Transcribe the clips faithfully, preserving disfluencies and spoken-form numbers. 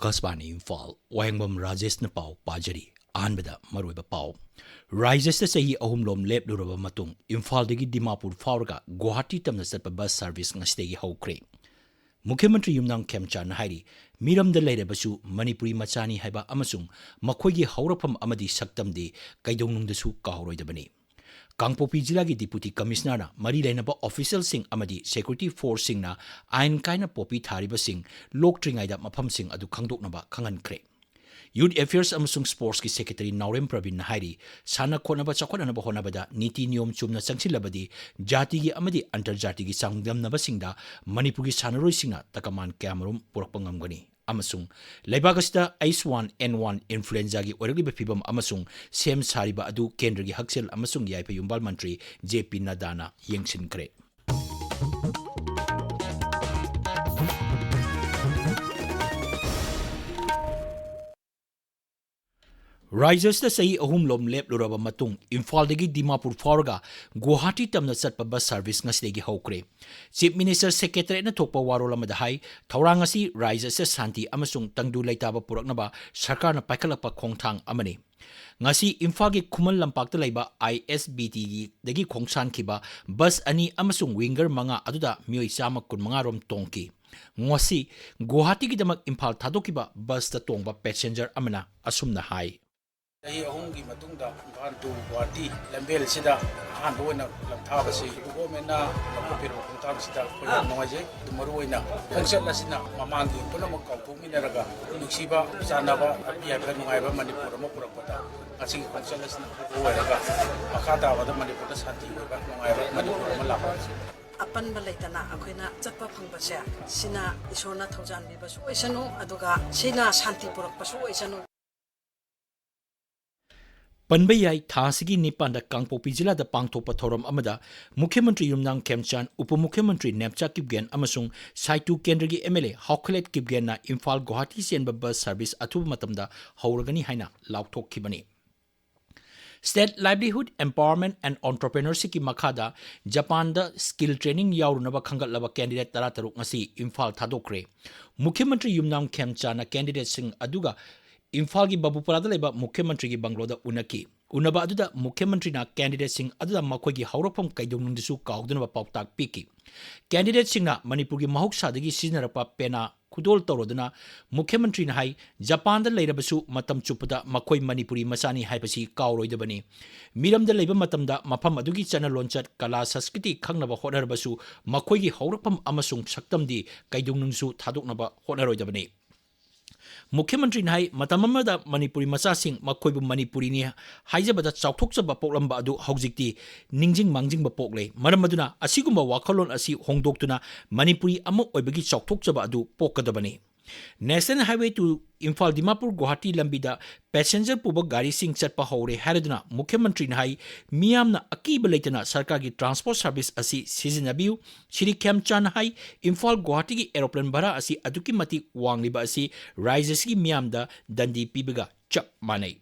ꯑꯀꯥꯁꯕꯥꯅꯤ ꯏꯝꯐꯥꯜ, ꯋꯥꯍꯦꯡꯕꯝ ꯔꯥꯖꯦꯁꯅ ꯄꯥꯎ ꯄꯥꯖꯔꯤ꯫ ꯑꯍꯥꯟꯕꯗ ꯃꯔꯨꯑꯣꯏꯕ ꯄꯥꯎ꯫ ꯔꯥꯖ꯭ꯌꯁꯤꯗ ꯆꯍꯤ ꯑꯍꯨꯝ ꯂꯣꯝ ꯂꯦꯞꯂꯨꯔꯕ ꯃꯇꯨꯡ ꯏꯝꯐꯥꯜꯗꯒꯤ ꯗꯤꯃꯥꯄꯨꯔ ꯐꯥꯎꯔꯒ ꯒꯨꯋꯥꯍꯥꯇꯤ ꯇꯝꯅ ꯆꯠꯄ ꯕꯁ ꯁꯔꯚꯤꯁ ꯉꯁꯤꯗꯒꯤ ꯍꯧꯈ꯭ꯔꯦ꯫ ꯃꯨꯈ꯭ꯌ ꯃꯟꯇ꯭ꯔꯤ ꯌꯨꯝꯅꯥꯝ ꯈꯦꯝꯆꯥꯟꯅ ꯍꯥꯏꯔꯤ, ꯃꯤꯔꯝꯗ ꯂꯩꯔꯕꯁꯨ ꯃꯅꯤꯄꯨꯔꯤ ꯃꯆꯥꯅꯤ ꯍꯥꯏꯕ ꯑꯃꯁꯨꯡ ꯃꯈꯣꯏꯒꯤ ꯍꯧꯔꯛꯐꯝ ꯑꯃꯗꯤ ꯁꯛꯇꯝꯗꯤ ꯀꯩꯗꯧꯅꯨꯡꯗꯁꯨ ꯀꯥꯎꯔꯣꯏꯗꯕꯅꯤ꯫ ꯀꯥꯡꯄꯣꯛꯄꯤ ꯖꯤꯂꯥꯒꯤ ꯗꯤꯄꯨꯇꯤ ꯀꯃꯤꯁꯅꯔꯅ ꯃꯔꯤ ꯂꯩꯅꯕ ꯑꯣꯐꯤꯁꯤꯌꯦꯜꯁꯤꯡ ꯑꯃꯗꯤ ꯁꯦꯀ꯭ꯌꯨꯔꯤꯇꯤ ꯐꯣꯔꯁꯁꯤꯡꯅ ꯑꯥꯏꯟ ꯀꯥꯏꯅ ꯄꯣꯄꯤ ꯊꯥꯔꯤꯕꯁꯤꯡ ꯂꯣꯛꯇ꯭ꯔꯤꯉꯩꯗ ꯃꯐꯝꯁꯤꯡ ꯑꯗꯨ ꯈꯪꯗꯣꯛꯅꯕ ꯈꯪꯍꯟꯈ꯭ꯔꯦ꯫ ꯌꯨꯊ ꯑꯦꯐꯤꯌꯔꯁ ꯑꯃꯁꯨꯡ ꯁ꯭ꯄꯣꯔꯠꯁꯀꯤ ꯁꯦꯀ꯭ꯔꯦꯇꯔꯤ ꯅꯥꯎꯔꯦꯝ ꯄ꯭ꯔꯕꯤꯟꯅ ꯍꯥꯏꯔꯤ, ꯁꯥꯟꯅ ꯈꯣꯠꯅꯕ ꯆꯥꯎꯈꯠꯍꯟꯅꯕ ꯍꯣꯠꯅꯕꯗ ꯅꯤꯇꯤ ꯅꯤꯌꯣꯝ ꯆꯨꯝꯅ ꯆꯪꯁꯤꯜꯂꯕꯗꯤ ꯖꯥꯇꯤꯒꯤ ꯑꯃꯗꯤ ꯑꯟꯇꯔꯖꯥꯇꯤꯒꯤ ꯆꯥꯡꯗꯝꯅꯕꯁꯤꯡꯗ ꯃꯅꯤꯄꯨꯔꯒꯤ ꯁꯥꯟꯅꯔꯣꯏꯁꯤꯡꯅ ꯇꯀꯃꯥꯟ ꯀꯌꯥꯃꯔꯨꯝ ꯄꯨꯔꯛꯄ ꯉꯝꯒꯅꯤ꯫ ꯑꯃꯁꯨꯡ ꯂꯩꯕꯥꯛ ꯑꯁꯤꯗ ꯑꯩꯆ ꯋꯥꯟ ꯑꯦꯟ ꯋꯥꯟ ꯏꯟꯐ꯭ꯂꯨꯑꯦꯟꯖꯥꯒꯤ ꯑꯣꯏꯔꯛꯂꯤꯕ ꯐꯤꯕꯝ ꯑꯃꯁꯨꯡ ꯁꯦꯝ ꯁꯥꯔꯤꯕ ꯑꯗꯨ ꯀꯦꯟꯗ꯭ꯔꯒꯤ ꯍꯛꯁꯦꯜ ꯑꯃꯁꯨꯡ ꯌꯥꯏꯐ ꯌꯨꯝꯕꯥꯜ ꯃꯟꯇ꯭ꯔꯤ ꯖꯦ ꯄꯤ ꯅꯗꯥꯅ ꯌꯦꯡꯁꯤꯟꯈ꯭ꯔꯦ꯫ ꯔꯥꯖ꯭ꯌꯁꯤꯗ ꯆꯍꯤ ꯑꯍꯨꯝ ꯂꯣꯝ ꯂꯦꯞꯂꯨꯔꯕ ꯃꯇꯨꯡ ꯏꯝꯐꯥꯜꯗꯒꯤ ꯗꯤꯃꯥꯄꯨꯔ ꯐꯥꯎꯔꯒ ꯒꯨꯋꯥꯍꯥꯇꯤ ꯇꯝꯅ ꯆꯠꯄ ꯕꯁ ꯁꯔꯚꯤꯁ ꯉꯁꯤꯗꯒꯤ ꯍꯧꯈ꯭ꯔꯦ꯫ ꯆꯤꯐ ꯃꯤꯅꯤꯁꯇꯔ ꯁꯦꯀ꯭ꯔꯦꯇꯔꯦꯠꯅ ꯊꯣꯛꯄ ꯋꯥꯔꯣꯜ ꯑꯃꯗ ꯍꯥꯏ, ꯊꯧꯔꯥꯡ ꯑꯁꯤ ꯔꯥꯖ꯭ꯌ ꯑꯁꯤꯗ ꯁꯥꯟꯇꯤ ꯑꯃꯁꯨꯡ ꯇꯪꯗꯨ ꯂꯩꯇꯥꯕ ꯄꯨꯔꯛꯅꯕ ꯁꯔꯀꯥꯔꯅ ꯄꯥꯏꯈꯠꯂꯛꯄ ꯈꯣꯡꯊꯥꯡ ꯑꯃꯅꯤ꯫ ꯉꯁꯤ ꯏꯝꯐꯥꯜꯒꯤ ꯈꯨꯃꯟ ꯂꯝꯄꯥꯛꯇ ꯂꯩꯕ ꯑꯥꯏ ꯑꯦꯁ ꯕꯤ ꯇꯤꯗꯒꯤ ꯈꯣꯡꯁꯥꯟꯈꯤꯕ ꯕꯁ ꯑꯅꯤ ꯑꯃꯁꯨꯡ ꯋꯤꯡꯒꯔ ꯃꯉꯥ ꯑꯗꯨꯗ ꯃꯤꯑꯣꯏ ꯆꯥꯝꯃ ꯀꯨꯟꯃꯉꯥ ꯔꯣꯝ ꯇꯣꯡꯈꯤ꯫ ꯉꯁꯤ ꯒꯨꯋꯥꯍꯥꯇꯤꯒꯤꯗꯃꯛ ꯏꯝꯐꯥꯜ ꯊꯥꯗꯣꯛꯈꯤꯕ ꯕꯁꯇ ꯇꯣꯡꯕ ꯄꯦꯁꯦꯟꯖꯔ ꯑꯃꯅ ꯑꯁꯨꯝꯅ ꯍꯥꯏ꯫ ꯆꯍꯤ ꯑꯍꯨꯝꯒꯤ ꯃꯇꯨꯡꯗ ꯏꯝꯐꯥꯜ to ꯒꯨꯋꯥꯍꯥꯇꯤ ꯂꯝꯕꯦꯜꯁꯤꯗ ꯑꯍꯥꯟꯕ ꯑꯣꯏꯅ ꯂꯝꯊꯥꯕꯁꯤ ꯒꯣꯔꯃꯦꯟꯅ ꯂꯧꯈꯠꯄꯤꯔꯕ ꯈꯣꯡꯊꯥꯡꯁꯤꯗ ꯑꯩꯈꯣꯏ ꯌꯥꯝ ꯅꯨꯡꯉꯥꯏꯖꯩ꯫ ꯑꯗꯨ ꯃꯔꯨꯑꯣꯏꯅ ꯈꯣꯡꯆꯠ ꯑꯁꯤꯅ ꯃꯃꯥꯡꯒꯤ ꯄꯨꯝꯅꯃꯛ ꯀꯥꯎꯊꯣꯛꯃꯤꯟꯅꯔꯒ ꯅꯨꯡꯁꯤꯕ, ꯆꯥꯟꯅꯕ, ꯑꯄꯤ ꯑꯄꯤꯕ ꯅꯨꯡꯉꯥꯏꯕ ꯃꯅꯤꯄꯨꯔ ꯑꯃ ꯄꯨꯔꯛꯄꯗ ꯉꯁꯤꯒꯤ ꯈꯣꯡꯆꯠ ꯑꯁꯤꯅ ꯑꯄꯨꯕ ꯑꯣꯏꯔꯒ ꯃꯈꯥ ꯇꯥꯕꯗ ꯃꯅꯤꯄꯨꯔꯗ ꯁꯥꯟꯇꯤ ꯑꯣꯏꯕ ꯅꯨꯡꯉꯥꯏꯕ ꯃꯅꯤꯄꯨꯔ ꯑꯃ ꯂꯥꯛꯄ ꯑꯁꯤ ꯑꯄꯟꯕ ꯂꯩꯇꯅ ꯑꯩꯈꯣꯏꯅ ꯆꯠꯄ ꯐꯪꯕꯁꯦ, ꯁꯤꯅ ꯏꯁꯣꯔꯅ ꯊꯧꯖꯥꯟꯕꯤꯕꯁꯨ ꯑꯣꯏꯁꯅꯨ, ꯑꯗꯨꯒ ꯁꯤꯅ ꯁꯥꯟꯇꯤ ꯄꯨꯔꯛꯄꯁꯨ ꯑꯣꯏꯁꯅꯨ꯫ ꯄꯟꯕ ꯌꯥꯏ, ꯊꯥ ꯑꯁꯤꯒꯤ ꯅꯤꯄꯥꯟꯗ ꯀꯥꯡꯄꯣꯛꯄꯤ ꯖꯤꯂꯥꯗ ꯄꯥꯡꯊꯣꯛꯄ ꯊꯧꯔꯝ ꯑꯃꯗ ꯃꯨꯈ꯭ꯌ ꯃꯟꯇ꯭ꯔꯤ ꯌꯨꯝꯅꯥꯝ ꯈꯦꯝꯆꯥꯟ, ꯎꯄ ꯃꯨꯈ꯭ꯌ ꯃꯟꯇ꯭ꯔꯤ ꯅꯦꯝꯆꯥ ꯀꯤꯞꯒꯦꯟ ꯑꯃꯁꯨꯡ ꯁꯥꯏꯇꯨ ꯀꯦꯟꯗ꯭ꯔꯒꯤ ꯑꯦꯝ ꯑꯦꯜ ꯑꯦ ꯍꯥꯎꯈꯂꯦꯠ ꯀꯤꯞꯒꯦꯟꯅ ꯏꯝꯐꯥꯜ ꯒꯨꯋꯥꯍꯥꯇꯤ ꯆꯦꯟꯕ ꯕꯁ ꯁꯔꯚꯤꯁ ꯑꯊꯨꯕ ꯃꯇꯝꯗ ꯍꯧꯔꯒꯅꯤ ꯍꯥꯏꯅ ꯂꯥꯎꯊꯣꯛꯈꯤꯕꯅꯤ꯫ State Livelihood Empowerment and Entrepreneurshipꯀꯤ ꯃꯈꯥꯗ ꯖꯄꯥꯟꯗ skill training ꯌꯥꯎꯔꯨꯅꯕ ꯈꯟꯒꯠꯂꯕ candidate ꯇꯔꯥꯇꯔꯨꯛ ꯉꯁꯤ ꯏꯝꯐꯥꯜ ꯊꯥꯗꯣꯛꯈ꯭ꯔꯦ꯫ ꯃꯨꯈ꯭ꯌ ꯃꯟꯇ꯭ꯔꯤ ꯌꯨꯝꯅꯥꯝ ꯈꯦꯝꯆꯥꯟꯅ candidateꯁꯤꯡ ꯑꯗꯨꯒ ꯏꯝꯐꯥꯜꯒꯤ ꯕꯕꯨꯄꯔꯥꯗ ꯂꯩꯕ ꯃꯨꯈ꯭ꯌ ꯃꯟꯇ꯭ꯔꯤꯒꯤ ꯕꯪꯒ꯭ꯂꯣꯗ ꯎꯅꯈꯤ꯫ ꯎꯅꯕ ꯑꯗꯨꯗ ꯃꯨꯈ꯭ꯌ ꯃꯟꯇ꯭ꯔꯤꯅ candidateꯁꯤꯡ ꯑꯗꯨꯗ ꯃꯈꯣꯏꯒꯤ ꯍꯧꯔꯛꯐꯝ ꯀꯩꯗꯧꯅꯨꯡꯗꯁꯨ ꯀꯥꯎꯗꯅꯕ ꯄꯥꯎꯇꯥꯛ ꯄꯤꯈꯤ꯫ Candidateꯁꯤꯡꯅ ꯃꯅꯤꯄꯨꯔꯒꯤ ꯃꯍꯧꯁꯥꯗꯒꯤ ꯁꯤꯖꯤꯟꯅꯔꯛꯄ ꯄꯦꯅꯥ ꯈꯨꯗꯣꯜ ꯇꯧꯔꯗꯨꯅ ꯃꯨꯈ꯭ꯌ ꯃꯟꯇ꯭ꯔꯤꯅ ꯍꯥꯏ, ꯖꯄꯥꯟꯗ ꯂꯩꯔꯕꯁꯨ ꯃꯇꯝ ꯆꯨꯞꯄꯗ ꯃꯈꯣꯏ ꯃꯅꯤꯄꯨꯔꯤ ꯃꯆꯥꯅꯤ ꯍꯥꯏꯕꯁꯤ ꯀꯥꯎꯔꯣꯏꯗꯕꯅꯤ꯫ ꯃꯤꯔꯝꯗ ꯂꯩꯕ ꯃꯇꯝꯗ ꯃꯐꯝ ꯑꯗꯨꯒꯤ ꯆꯠꯅ ꯂꯣꯟꯆꯠ, ꯀꯂꯥ, ꯁꯪꯁꯀ꯭ꯔꯤꯇꯤ ꯈꯪꯅꯕ ꯍꯣꯠꯅꯔꯕꯁꯨ ꯃꯈꯣꯏꯒꯤ ꯍꯧꯔꯛꯐꯝ ꯑꯃꯁꯨꯡ ꯁꯛꯇꯝꯗꯤ ꯀꯩꯗꯧꯅꯨꯡꯁꯨ ꯊꯥꯗꯣꯛꯅꯕ ꯍꯣꯠꯅꯔꯣꯏꯗꯕꯅꯤ꯫ ꯃꯨꯈ꯭ꯌ ꯃꯟꯇ꯭ꯔꯤꯅ ꯍꯥꯏ, ꯃꯇꯝ ꯑꯃꯗ ꯃꯅꯤꯄꯨꯔꯤ ꯃꯆꯥꯁꯤꯡ ꯃꯈꯣꯏꯕꯨ ꯃꯅꯤꯄꯨꯔꯤꯅꯤ ꯍꯥꯏꯖꯕꯗ ꯆꯥꯎꯊꯣꯛꯆꯕ ꯄꯣꯛꯂꯝꯕ ꯑꯗꯨ ꯍꯧꯖꯤꯛꯇꯤ ꯅꯤꯡꯁꯤꯡ ꯃꯥꯡꯖꯤꯡꯕ ꯄꯣꯛꯂꯦ꯫ ꯃꯔꯝ ꯑꯗꯨꯅ ꯑꯁꯤꯒꯨꯝꯕ ꯋꯥꯈꯜꯂꯣꯟ ꯑꯁꯤ ꯍꯣꯡꯗꯣꯛꯇꯨꯅ ꯃꯅꯤꯄꯨꯔꯤ ꯑꯃ ꯑꯣꯏꯕꯒꯤ ꯆꯥꯎꯊꯣꯛꯆꯕ ꯑꯗꯨ ꯄꯣꯛꯀꯗꯕꯅꯤ꯫ National Highway two Imphal Dimapur Guwahati ꯂꯝꯕꯤꯗ passenger ꯄꯨꯕ ꯒꯥꯔꯤꯁꯤꯡ ꯆꯠꯄ ꯍꯧꯔꯦ ꯍꯥꯏꯔꯗꯨꯅ ꯃꯨꯈ꯭ꯌ ꯃꯟꯇ꯭ꯔꯤꯅ ꯍꯥꯏ, ꯃꯤꯌꯥꯝꯅ ꯑꯀꯤꯕ ꯂꯩꯇꯅ ꯁꯔꯀꯥꯔꯒꯤ transport service ꯑꯁꯤ ꯁꯤꯖꯤꯟꯅꯕꯤꯌꯨ꯫ ꯁ꯭ꯔꯤ ꯈꯦꯝꯆꯥꯟꯅ ꯍꯥꯏ, ꯏꯝꯐꯥꯜ ꯒꯨꯋꯥꯍꯥꯇꯤꯒꯤ aeroplane ꯚꯔꯥ ꯑꯁꯤ ꯑꯗꯨꯛꯀꯤ ꯃꯇꯤꯛ ꯋꯥꯡꯂꯤꯕ ꯑꯁꯤ ꯔꯥꯖ꯭ꯌ ꯑꯁꯤꯒꯤ ꯃꯤꯌꯥꯝꯗ ꯗꯟꯗꯤ ꯄꯤꯕꯒ ꯆꯞ ꯃꯥꯟꯅꯩ꯫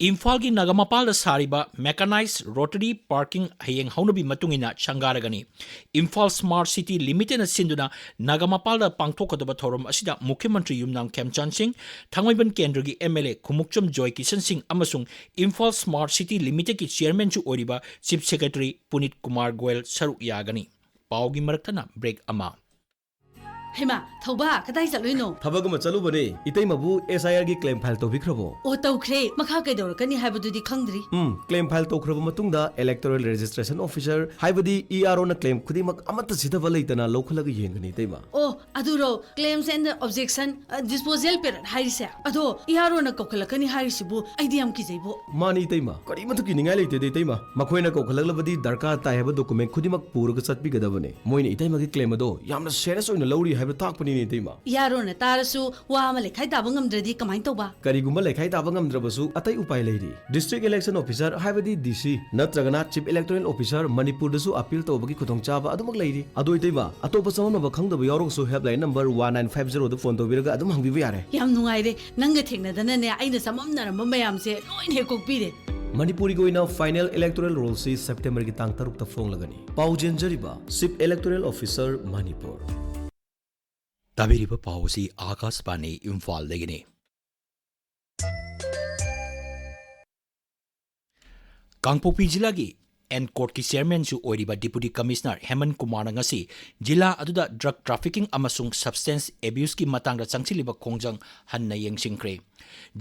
ꯏꯝꯐꯥꯜꯒꯤ ꯅꯥꯒꯥꯃꯄꯥꯜꯗ ꯁꯥꯔꯤꯕ mechanized rotary parking ꯍꯌꯦꯡ ꯍꯧꯅꯕꯤ ꯃꯇꯨꯡ ꯏꯟꯅ ꯁꯪꯒꯥꯔꯒꯅꯤ꯫ ꯏꯝꯐꯥꯜ Smart City Limitedꯅ ꯁꯤꯟꯗꯨꯅ ꯅꯥꯒꯥꯃꯄꯥꯜꯗ ꯄꯥꯡꯊꯣꯛꯀꯗꯕ ꯊꯧꯔꯝ ꯑꯁꯤꯗ ꯃꯨꯈ꯭ꯌ ꯃꯟꯇ꯭ꯔꯤ ꯌꯨꯝꯅꯥꯝ ꯈꯦꯝꯆꯥꯟ ꯁꯤꯡ, ꯊꯥꯡꯃꯩꯕꯟ ꯀꯦꯟꯗ꯭ꯔꯒꯤ MLA ꯈꯨꯃꯨꯛꯆꯝ ꯖꯣꯏ ꯀꯤꯁꯟ ꯁꯤꯡ ꯑꯃꯁꯨꯡ ꯏꯝꯐꯥꯜ Smart City Limitedꯀꯤ chairmanꯁꯨ ꯑꯣꯏꯔꯤꯕ Chief Secretary ꯄꯨꯅꯤꯠ ꯀꯨꯃꯥꯔ ꯒꯣꯌꯜ ꯁꯔꯨꯛ ꯌꯥꯒꯅꯤ꯫ ꯄꯥꯎꯒꯤ ꯃꯔꯛꯇꯅ break ꯑꯃ꯫ ꯍꯩꯃꯥ, ꯊꯧꯕꯥ, ꯀꯗꯥꯏ ꯆꯠꯂꯨꯏꯅꯣ? ꯊꯕꯛ ꯑꯃ ꯆꯠꯂꯨꯕꯅꯦ꯫ ꯏꯇꯩꯃꯕꯨ SIRꯒꯤ claim file ꯇꯧꯕꯤꯈ꯭ꯔꯕꯣ? ꯑꯣ, ꯇꯧꯈ꯭ꯔꯦ꯫ ꯃꯈꯥ ꯀꯩꯗꯧꯔꯛꯀꯅꯤ ꯍꯥꯏꯕꯗꯨꯗꯤ ꯈꯪꯗ꯭ꯔꯤ꯫ ꯎꯝ, claim file ꯇꯧꯈ꯭ꯔꯕ ꯃꯇꯨꯡꯗ electoral registration officer, ꯍꯥꯏꯕꯗꯤ EROꯅ claim ꯈꯨꯗꯤꯡꯃꯛ ꯑꯃꯠꯇ ꯁꯤꯊꯕ ꯂꯩꯇꯅ ꯂꯧꯈꯠꯂꯒ ꯌꯦꯡꯒꯅꯤ, ꯏꯇꯩꯃ꯫ ꯑꯣ, ꯑꯗꯨꯔꯣ, claims and objection, ꯑ, disposal period ꯍꯥꯏꯔꯤꯁꯦ? ꯑꯗꯣ EROꯅ ꯀꯧꯈꯠꯂꯛꯀꯅꯤ ꯍꯥꯏꯔꯤꯁꯤꯕꯨ ꯑꯩꯗꯤ ꯌꯥꯝ ꯀꯤꯖꯩꯕꯣ꯫ ꯃꯥꯅꯤ, ꯏꯇꯩꯃ꯫ ꯀꯔꯤꯃꯠꯇ ꯀꯤꯅꯤꯡꯉꯥꯏ ꯂꯩꯇꯦꯗ, ꯏꯇꯩꯃ꯫ ꯃꯈꯣꯏꯅ ꯀꯧꯈꯠꯂꯛꯂꯕꯗꯤ ꯗꯔꯀꯥꯔ ꯇꯥꯏ ꯍꯥꯏꯕ document ꯈꯨꯗꯤꯡꯃꯛ ꯄꯨꯔꯒ ꯆꯠꯄꯤꯒꯗꯕꯅꯦ꯫ ꯃꯣꯏꯅ ꯏꯇꯩꯃꯒꯤ claim ꯑꯗꯣ ꯌꯥꯝꯅ serious ꯑꯣꯏꯅ ꯂꯧꯔꯤ ꯍꯥꯏꯕ ꯇꯥꯛꯄꯅꯤꯅꯦ, ꯏꯇꯩꯃ꯫ EROꯅ ꯇꯥꯔꯁꯨ ꯋꯥ ꯑꯃ ꯂꯩꯈꯥꯏ ꯇꯥꯕ ꯉꯝꯗ꯭ꯔꯗꯤ ꯀꯃꯥꯏꯅ ꯇꯧꯕ? ꯀꯔꯤꯒꯨꯝꯕ ꯂꯩꯈꯥꯏ ꯇꯥꯕ ꯉꯝꯗ꯭ꯔꯕꯁꯨ ꯑꯇꯩ ꯎꯄꯥꯏ ꯂꯩꯔꯤ꯫ District Election Officer ꯍꯥꯏꯕꯗꯤ DC ꯅꯠꯇ꯭ꯔꯒꯅ Chief Electoral Officer ꯃꯅꯤꯄꯨꯔꯗꯁꯨ appeal ꯇꯧꯕꯒꯤ ꯈꯨꯗꯣꯡꯆꯥꯕ ꯑꯗꯨꯃꯛ ꯂꯩꯔꯤ꯫ ꯑꯗꯣ ꯏꯇꯩꯃ, ꯑꯇꯣꯞꯄ ꯆꯃꯝꯅꯕ ꯈꯪꯗꯕ ꯌꯥꯎꯔꯒꯁꯨ helpline number one nine five zeroꯗ phone ꯇꯧꯕꯤꯔꯒ ꯑꯗꯨꯝ ꯍꯪꯕꯤꯕ ꯌꯥꯔꯦ꯫ ꯌꯥꯝ ꯅꯨꯡꯉꯥꯏꯔꯦ, ꯅꯪꯒ ꯊꯦꯡꯅꯗꯅꯅꯦ ꯑꯩꯅ ꯆꯃꯝꯅꯔꯝꯕ ꯃꯌꯥꯝꯁꯦ ꯂꯣꯏꯅ ꯍꯦꯛ ꯀꯣꯛꯄꯤꯔꯦ꯫ ꯃꯅꯤꯄꯨꯔꯒꯤ ꯑꯣꯏꯅ ꯐꯥꯏꯅꯦꯜ ꯏꯂꯦꯛꯇꯣꯔꯦꯜ ꯔꯣꯜꯁꯤ ꯁꯦꯞꯇꯦꯝꯕꯔꯒꯤ ꯇꯥꯡ ꯇꯔꯨꯛꯇ ꯐꯣꯡꯂꯒꯅꯤ꯫ ꯄꯥꯎ ꯆꯦꯟꯖꯔꯤꯕ ꯆꯤꯐ ꯏꯂꯦꯛꯇꯣꯔꯦꯜ ꯑꯣꯐꯤꯁꯔ, ꯃꯅꯤꯄꯨꯔ꯫ ꯇꯥꯕꯤꯔꯤꯕ ꯄꯥꯎ ꯑꯁꯤ ꯑꯥꯀꯥꯁꯕꯥꯅꯤ ꯏꯝꯐꯥꯜꯗꯒꯤꯅꯤ꯫ ꯀꯥꯡꯄꯣꯛꯄꯤ ꯖꯤꯂꯥꯒꯤ ꯑꯦꯟꯀꯣꯔꯠꯀꯤ ꯆꯤꯌꯔꯃꯦꯟꯁꯨ ꯑꯣꯏꯔꯤꯕ ꯗꯤꯄꯨꯇꯤ ꯀꯃꯤꯁꯅꯔ ꯍꯦꯃꯟ ꯀꯨꯃꯥꯔꯅ ꯉꯁꯤ ꯖꯤꯂꯥ ꯑꯗꯨꯗ ꯗ꯭ꯔꯒ ꯇ꯭ꯔꯥꯐꯤꯀꯤꯡ ꯑꯃꯁꯨꯡ ꯁꯕꯁꯇꯦꯟꯁ ꯑꯦꯕ꯭ꯌꯨꯁꯀꯤ ꯃꯇꯥꯡꯗ ꯆꯪꯁꯤꯜꯂꯤꯕ ꯈꯣꯡꯖꯪ ꯍꯟꯅ ꯌꯦꯡꯁꯤꯟꯈ꯭ꯔꯦ꯫